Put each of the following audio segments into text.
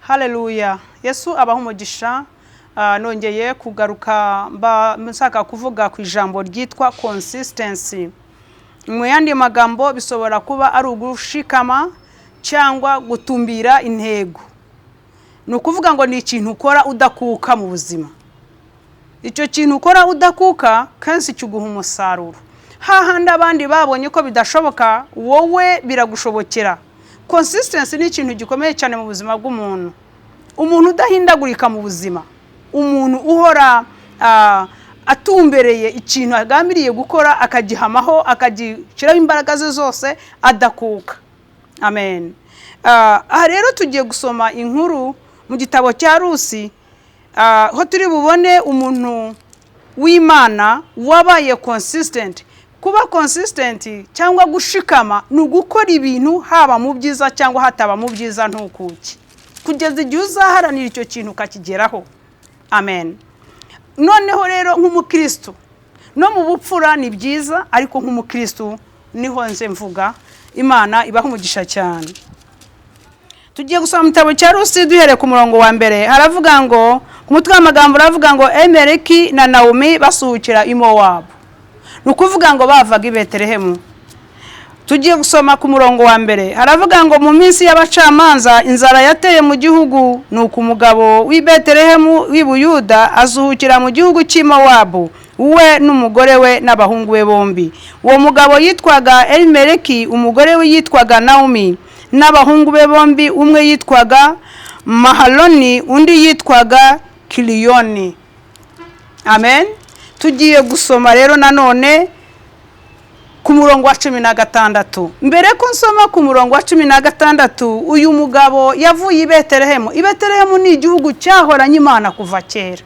Haleluya! Yesu abaha umugisha. Nongeye kugaruka mba nshaka kuvuga ku ijambo ryitwa consistency. Mu yandi magambo, bishobora kuba ari ugushikama cyangwa gutumbira intego. Ni ukuvuga ngo ni ikintu ukora udakuka mu buzima. Icyo kintu ukora udakuka kenshi kiguha umusaruro. Hahandi abandi babonye ko bidashoboka, wowe biragushobokera. Consistency ni ikintu gikomeye cyane mu buzima bw'umuntu. Umuntu udahindagurika mu buzima, umuntu uhora atumbereye ikintu agambiriye gukora, akagihamaho, akagishyiraho imbaraga ze zose adakuka. Amen. Aha rero tugiye gusoma inkuru mu gitabo cya Rusi, aho turi bubone umuntu w'Imana wabaye consistent. Kuba consistent cyangwa gushikama ni ugukora ibintu haba mu byiza cyangwa hataba mu byiza, ntukuke, kugeza igihe uzaharanira icyo kintu ukakigeraho. Amen. Noneho rero nk'umukristo, no mu bupfura ni byiza, ariko nk'umukristo niho nze mvuga. Imana ibaha umugisha cyane. Tugiye gusoma mu gitabo cya Rusi duhereye ku murongo wa mbere. Haravuga ngo, ku mutwe w'amagambo uravuga ngo "Elimeleki na Nawomi basuhukira i Mowabu". Ni ukuvuga ngo bavaga i Betelehemu. Tugiye gusoma ku murongo wa mbere. Haravuga ngo: "Mu minsi y'abacamanza inzara yateye mu gihugu, nuko umugabo w'i Betelehemu w'i Buyuda asuhukira mu gihugu cy'i Mowabu, we n'umugore we n'abahungu be bombi. Uwo mugabo yitwaga Elimeleki, umugore we yitwaga Nawomi, n'abahungu be bombi, umwe yitwaga Mahaloni, undi yitwaga Kiliyoni." Amen. Tugiye gusoma rero nanone ku murongo wa 16. Mbere ko nsoma ku murongo wa 16, uyu mugabo yavuye i Betelehemu. I Betelehemu ni igihugu cyahoranye Imana kuva kera.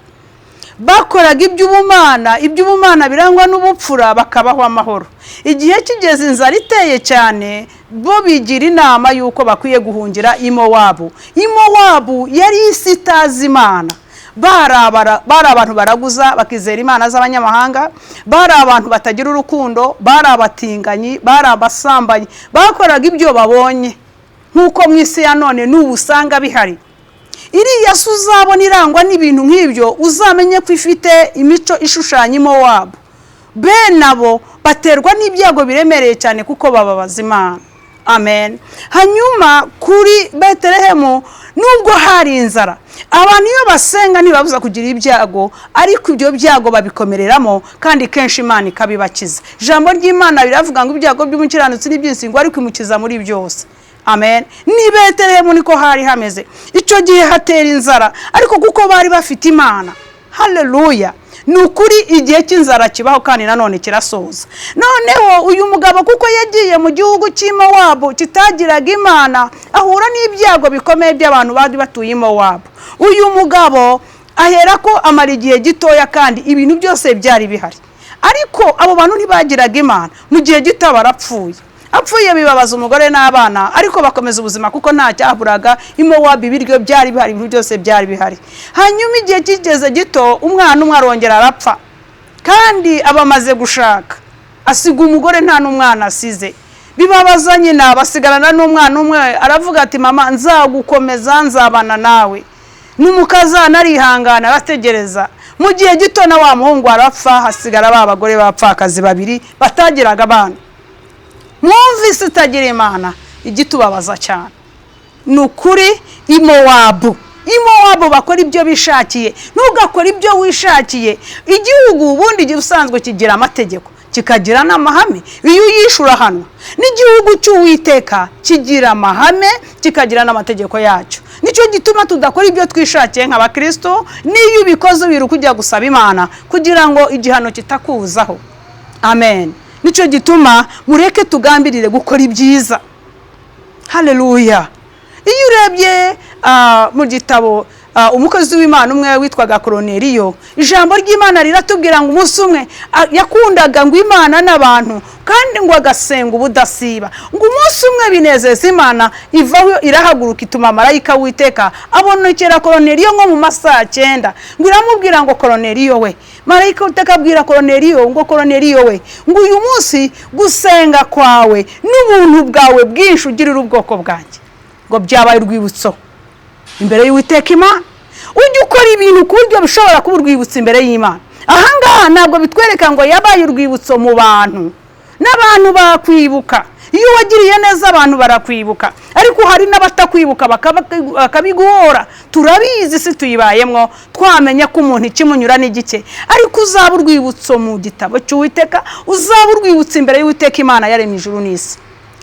Bakoraga iby'ubumana, iby'ubumana birangwa n'ubupfura, bakabaho amahoro. Igihe kigeze inzara iteye cyane, bo bigira inama y'uko bakwiye guhungira i Mowabu. I Mowabu yari isi itazi Imana. Bari abantu baraguza, bakizera imana z'abanyamahanga, bari abantu batagira urukundo, bari abatinganyi, bari abasambanyi, bakoraga ibyo babonye, nk'uko mu isi ya none n'ubu usanga bihari. Iriya si uzabona irangwa n'ibintu nk'ibyo, uzamenye ko ifite imico ishushanya Mowabu. Bene abo baterwa n'ibyago biremereye cyane kuko bababaza Imana. Amen. Hanyuma kuri Betelehemu, nubwo hari inzara, abantu iyo basenga ntibabuza kugira ibyago, ariko ibyo byago babikomereramo kandi kenshi Imana ikabibakiza. Ijambo ry'Imana riravuga ngo ibyago by'umukiranutsi n'iby'insingo, ariko imukiza muri byose. Amen. Ni Betelehemu niko hari hameze icyo gihe, hatera inzara, ariko kuko bari bafite Imana. Haleluya! Ni ukuri igihe cy'inzara kibaho kandi nanone kirasoza. Noneho uyu mugabo, kuko yagiye mu gihugu cy'i Mowabu kitagiraga Imana, ahura n'ibyago bikomeye by'abantu bari batuye i Mowabu. Uyu mugabo ahera ko amara igihe gitoya, kandi ibintu byose byari bihari, ariko abo bantu ntibagiraga Imana. Mu gihe gito barapfuye. Apfuye bibabaza umugore n'abana, ariko bakomeza ubuzima kuko nta cyaburaga i Mowabu. Ibiryo byari bihari, ibintu byose byari bihari. Hanyuma igihe kigeze gito, umwana umwe arongera arapfa, kandi aba amaze gushaka, asiga umugore, nta n'umwana asize. Bibabaza nyina, basigarana n'umwana umwe. Aravuga ati: "Mama, nzagukomeza, nzabana nawe." N'umukazana arihangana, arategereza. Mu gihe gito na wa muhungu arapfa, hasigara ba bagore b'abapfakazi babiri batagiraga abana. Mwumvise itagira Imana igitubabaza cyane. Ni ukuri i Mowabu, i Mowabu bakora ibyo bishakiye. Ntugakore ibyo wishakiye. Igihugu ubundi igihe usanzwe kigira amategeko, kikagira n'amahame. Iyo uyishe urahanwa. N'igihugu cy'Uwiteka kigira amahame, kikagira n'amategeko yacyo. Nicyo gituma tudakora ibyo twishakiye nk'abakristo. N'iyo ubikoze wiruka ujya gusaba Imana kugira ngo igihano kitakuzaho. Amen. Nicyo gituma mureke tugambirire gukora ibyiza. Haleluya! Iyo urebye mu gitabo, umukozi w'Imana umwe witwaga Koroneriyo, ijambo ry'Imana riratubwira ngo umunsi umwe yakundaga ngo Imana n'abantu, kandi ngo agasenga ubudasiba. Ngo umunsi umwe binezeza Imana, ivaho irahaguruka, ituma marayika w'Iteka abonekera Koroneriyo nko mu masaha 9. Ngo iramubwira ngo: "Koroneriyo we." Marayika w'Iteka abwira Koroneriyo ngo: "Koroneriyo we," ngo, "uyu munsi gusenga kwawe n'ubuntu bwawe bwinshi ugirira ubwoko bwanjye, ngo byabaye urwibutso." Imbere y'Uwiteka Imana. Ujye ukora ibintu ku buryo bishobora kuba urwibutso imbere y'Imana. Ahangaha ntabwo bitwereka ngo yabaye urwibutso mu bantu, n'abantu bakwibuka. Iyo wagiriye neza abantu barakwibuka, ariko hari n'abatakwibuka bakabiguhora. Turabizi, si tuyibayemwo, twamenya ko umuntu ikimunyura n'igike. Ariko uzaba urwibutso mu gitabo cy'Uwiteka, uzaba urwibutso imbere y'Uwiteka Imana yaremye ijuru n'isi.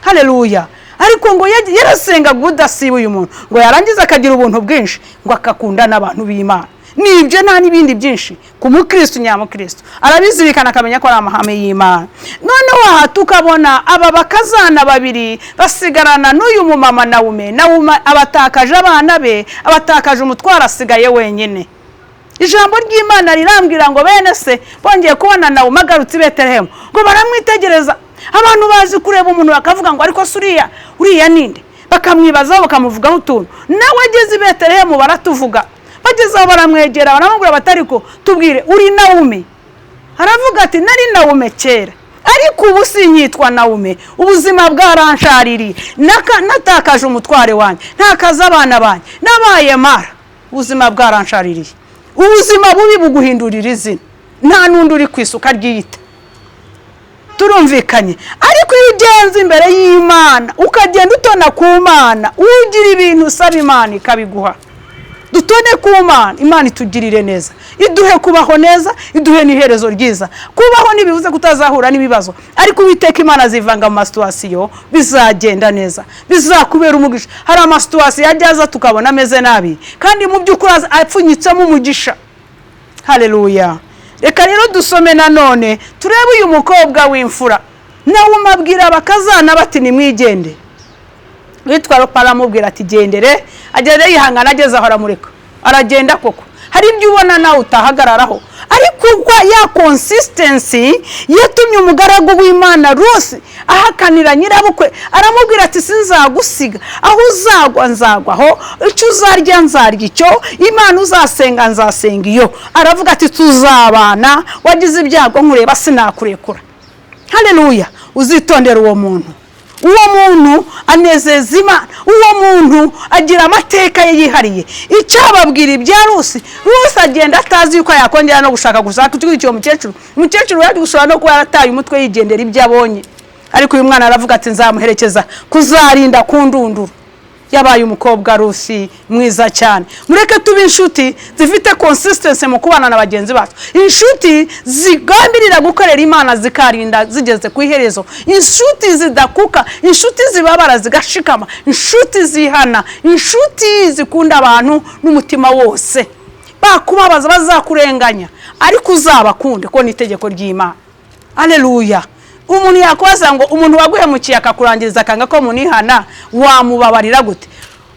Haleluya! Ariko ngo yarasengaga ubudasiba uyu muntu, ngo yarangiza akagira ubuntu bwinshi, ngo akakunda n'abantu b'Imana. Nibyo, nta n'ibindi byinshi ku mukristo nyamukristo, arabizirikana akamenya ko ari amahame y'Imana. Noneho aha tukabona aba bakazana babiri basigarana n'uyu mumama Nawume. Nawume abatakaje abana be, abatakaje umutwaro, asigaye wenyine. Ijambo ry'Imana rirambwira ngo bene se bongeye kubona Nawume agarutse i Betelehemu, ngo baramwitegereza. Abantu bazi kureba umuntu bakavuga ngo: "Ariko se uriya ninde?" Bakamwibazaho, bakamuvugaho utuntu. Nawe ageze i Betelehemu baratuvuga. Bageze aho baramwegera, baramubwira bati: "Ariko tubwire, uri Nawume?" Aravuga ati: "Nari Nawume kera, ariko ubu sinyitwa Nawume. Ubuzima bwaranshaririye. Natakaje umutware wanjye, ntakaza abana banjye, nabaye Mara. Ubuzima bwaranshaririye." Ubuzima bubi buguhindurira izina, nta n'undi uri ku isuka ryiyita. Turumvikanye? Ariko iyo ugenze imbere y'Imana, ukagenda utona ku Mana, ugira ibintu usaba Imana ikabiguha. Dutone ku Mana, Imana itugirire neza, iduhe kubaho neza, iduhe n'iherezo ryiza. Kubaho ntibivuze kutazahura n'ibibazo, ariko Uwiteka Imana azivanga mu ma situation, bizagenda neza, bizakubera umugisha. Hari ama situation ajya aza tukabona ameze nabi, kandi mu by'ukuri apfunyitsemo umugisha. Haleluya! Reka rero dusome nanone, turebe uyu mukobwa w'imfura. Nawe umabwira abakazana bati: "Nimwigende." Witwa Ropa aramubwira ati: "Gendere." Agenda yihangana, ageze aho aramureka aragenda. Koko hari ibyo ubona nawe utahagararaho, ariko ya consistency yatumye umugaragu w'Imana Rusi ahakanira nyirabukwe, aramubwira ati: "Sinzagusiga, aho uzagwa nzagwaho, icyo uzarya nzarya icyo, Imana uzasenga nzasenga iyo." Aravuga ati: "Tuzabana, wagize ibyago nkureba, sinakurekura." Haleluya! Uzitondera uwo muntu. Uwo muntu anezeza Imana, uwo muntu agira amateka ye yihariye. Icyababwira ibya Rusi: Rusi agenda atazi yuko yakongera no gushaka gushaka uwo mukecuru. Umukecuru yari gushobora no kuba yarataye umutwe, yigendera ibyo abonye, ariko uyu mwana aravuga ati: "Nzamuherekeza kuzarinda ku ndunduro." Yabaye umukobwa Rusi mwiza cyane. Mureke tube inshuti zifite consistency mu kubana na bagenzi bacu, inshuti zigambirira gukorera Imana zikarinda zigeze ku iherezo, inshuti zidakuka, inshuti zibabara zigashikama, inshuti zihana, inshuti zikunda abantu n'umutima wose. Bakubabaza, bazakurenganya, ariko uzabakunde, ko ni itegeko ry'Imana. Aleluya! Umuntu yakubaza ngo: "Umuntu waguhemukiye akakurangiriza akanga ko munihana, wamubabarira gute?"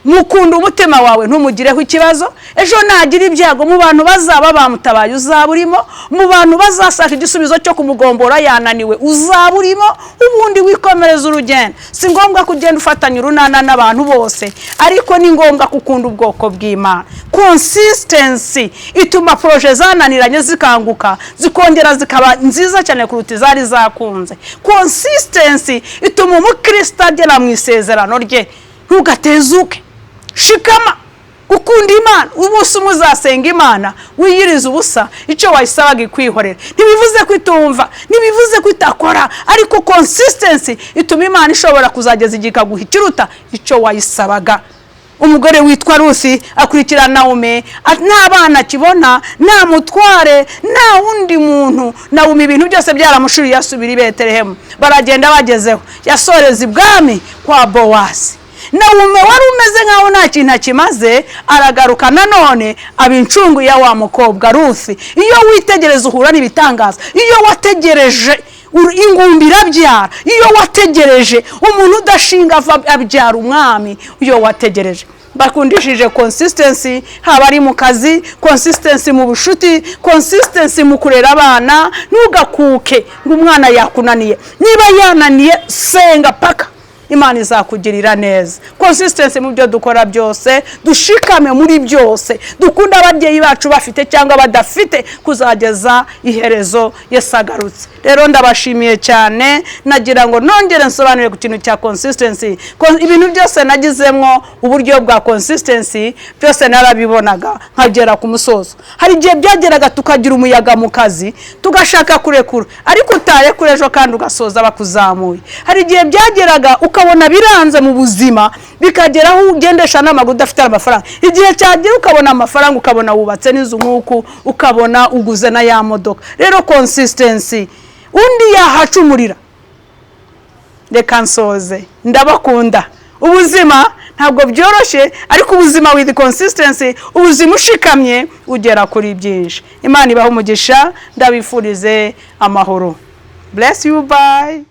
Mukunda umutima wawe, ntumugireho ikibazo. Ejo nagira ibyago, mu bantu bazaba bamutabaye uzaba urimo, mu bantu bazashaka igisubizo cyo kumugombora yananiwe uzaba urimo. Ubundi wikomereza urugendo. Si ngombwa ko ugenda ufatanya urunana n'abantu bose, ariko ni ngombwa ko ukunda ubwoko bw'Imana. Consistency ituma projet zananiranye zikanguka, zikongera zikaba nziza cyane kuruta izari zakunze. Consistency ituma umukristo agera mu isezerano rye. Ntugatezuke, shikama gukunda Imana. Umunsi umwe uzasenga Imana wiyiriza ubusa, icyo wayisabaga ikwihorera. Ntibivuze ko itumva, ntibivuze ko itakora, ariko consistency ituma Imana ishobora kuzageza igihe ikaguha ikiruta icyo wayisabaga. Umugore witwa Rusi akurikira Nawume, nta bana akibona, nta mutware, nta wundi muntu. Nawume ibintu byose byaramushuriye, asubira i Betelehemu. Baragenda, bagezeho yasoreza ibwami kwa Bowasi. Nawume wari umeze nkaho nta kintu akimaze, aragaruka nanone aba incungu ya wa mukobwa Rusi. Iyo witegereza uhura n'ibitangaza. Iyo wategereje, ingumbi irabyara. Iyo wategereje, umuntu udashinga ava abyara umwami. Iyo wategereje. Bakundishije consistency, haba ari mu kazi, consistency mu bushuti, consistency mu kurera abana. Ntugakuke ngo umwana yakunaniye. Niba yananiye, senga paka. Imana izakugirira neza. Consistency mu byo dukora byose, dushikame muri byose, dukunde ababyeyi bacu bafite cyangwa badafite, kuzageza iherezo Yesu agarutse. Rero ndabashimiye cyane. Nagira ngo nongere nsobanure ku kintu cya consistency. Ibintu byose nagizemwo uburyo bwa consistency, byose narabibonaga nkagera ku musozo. Hari igihe byageraga tukagira umuyaga mu kazi, tugashaka kurekura, ariko utarekura ejo kandi ugasoza bakuzamuye. Hari igihe byageraga ukabona biranze mu buzima, bikagera aho ugendesha n'amaguru udafite amafaranga. Igihe cyagera ukabona amafaranga, ukabona wubatse n'inzu nk'uku, ukabona uguze na ya modoka. Rero consistency, undi yahacumurira. Reka nsoze, ndabakunda. Ubuzima ntabwo byoroshye, ariko ubuzima with consistency, ubuzima ushikamye, ugera kuri byinshi. Imana ibaha umugisha, ndabifurize amahoro. Bless you, bye.